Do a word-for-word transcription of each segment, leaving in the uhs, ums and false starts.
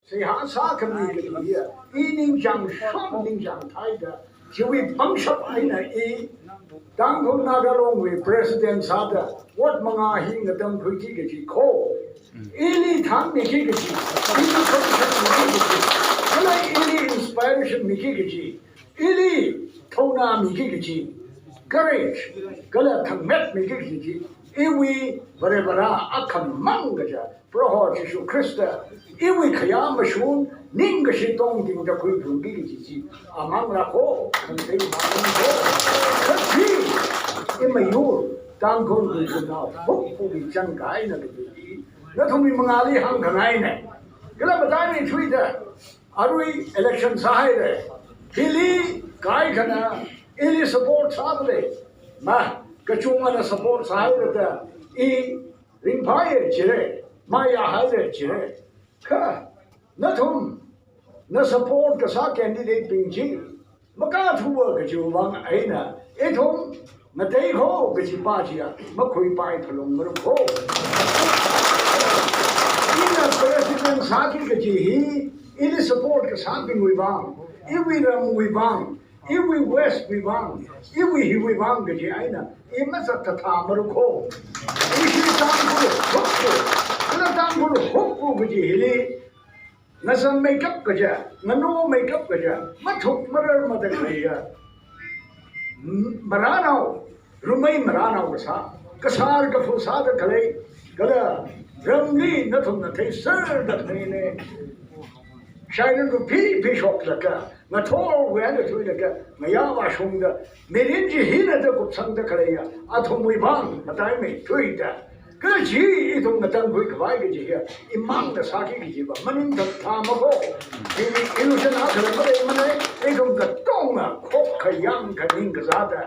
Seihā sākhami kaji hi, i ningchāng shong ningchāng thaida, chiwui pangshap eina i, Tangkhul Naga Longwui President sāda, vote mangā hi ngatangkhuiki kaji kho. Ili thangmiki kaji, ili commission miki kaji, kala ili inspiration miki kaji, ili thauna miki kaji, courage, kala thangmet miki kaji, iwui Varivara akhamang kaja, Proho Jishu Khrista, iwui khayā mashun, ningkashi tongtingda khuiphungki kaji chi, amanglā kho, khangatei mang kho. Kha chi, i miyur, Tangkhul Rinao, hukpuli chang kahaina kaji hi, nathumwui mangāli hāngkhangaina. Kala mataimeithuida, arui election sāhaira. Hili kaikhana, ili support sāda lei. Ma, kachungana support sāhaira da, i ringphāya jira, mayāhaira jira. Kha, nathumna support kasā candidate bing chi, makathuwa kajiwui vang eina, ithum ngatei kho kaji pa chiya, makhuipai phalungmara kho. Ina President sāki kaji hi, ili support kasābingwui vang, iwui ramwui vang, iwui West wui vang, iwui hiwui vang kaji eina, i mazat thatha mara kho. Ishi Tangkhul hukpu, kala Tangkhul hukpu kaji hili, ngasammeikap kaja, nganumeikap kaja, mathuk marar mada khalei ya. M-, maranao, rumei maranao kasā, kasār kaphā sāda khalei, kala ramli nathumna theiserda khaleina. Shairan tu phi phi shoklaga, ngathor wena thuilaga, ngayā vāshungda, mirin chi hina da kupsangda khalei ya, athumwui vang, mataimeithuida. Kaji ithum ngatangkhui khavai kaji hiya, imangna sāki kaji va, maningthatha ma kho. Hi illusion akhala maleimana, ithum katonga, khokkhayang khaning kazāda.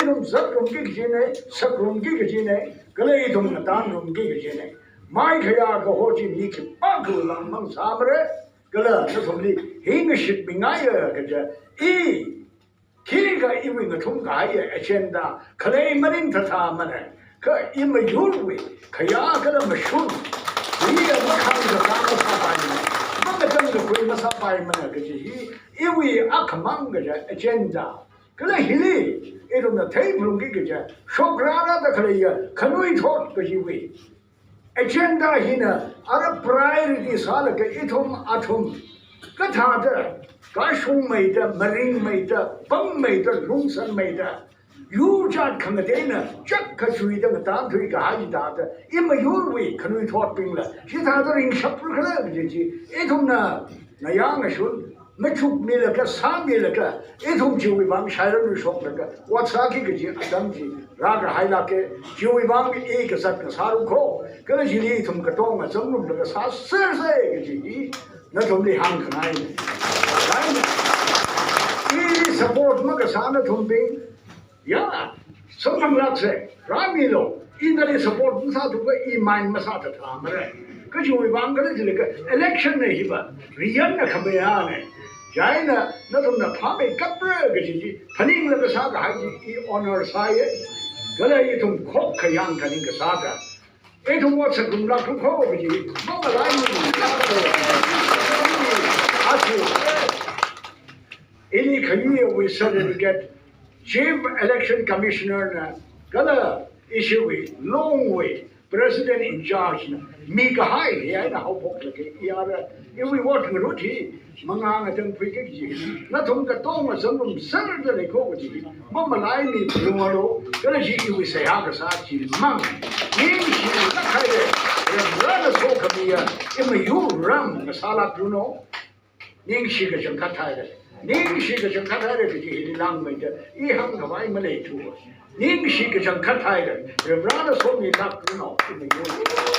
Ithum zatrumki kajina, sakrumki kajina, kala ithum ngatanrumki kajina. Mai khayā kaho chi mi khipākhawui vang mang sāmara, kala nathumli hi ngashitmingaiya kaja, i, khikha iwui ngathum kahaiya agenda, khalei maningthatha mana, kha i miyurwui, khayā kala mashun, hiya makhangkakā masāpaimana, mangatangkakhui masāpaimana kaji hi, iwui akhamang kaja agenda. Kala hili, ithumna theiphalungki kaja, shokrara da khaleiya, khanuithot kajiwui agenda hina, ara priority sālaga ithum athum, kathāda, kashungmeida, maringmeida, pangmeida, lungsanmeida, yurjat khangateina, chak kachuida ngatānthui kahai thāda, i miyurwui khanuithotbingla, chithāda ringshapra khala kaji chi, ithumna, ngayā ngashun, machukmilaga, sāmilaga, ithum chiwui vang shairanli shoklaga, ot sāki kaji atam chi rākahailāka, chiwui vang i kazat ngasāra kho, kala chili ithum katonga zangrumlaga sāsersa kaji hi, nathumli hāngkhangai. Kaina, i support makasā nathumbing, ya, samphang lāksa, rāmilu, ina nali support masāthuakha i mind masāthatha mara. Kajiwui vang khala jilaga election na hiva, riyanna khamayāna. Chieina, nathumna phāmeikapra kaji chi, phaninglaga sākahai chi, i honor sāya. Kala ithum khokkhayang khaning kasāda. Ithum ot sakrumlākra kho kaji, mamalaimana. Achu, ini khayuiwui certificate, Chief Election Commissioner na, kala ishiwui, Longwui, President in charge na, mikahai, hi eina haophoklaga, i ara, iwui ot ngarut hi, mangā ngatangkhuiki kaji, nathum katonga zangrumserda lei kho kaji, mamalaimi phalungalu, kala chi iwui seihā kasā chimang, ningshilāk haira, Varena sokhamiya, i miyur ram ngasālākranu, ningshi kachangkhat haira. Ningshi kachangkhat haira kaji hili langmeida, i hāngkhavai maleithu. Ningshi kachangkhat haira. Varena somilākranu, i miyur.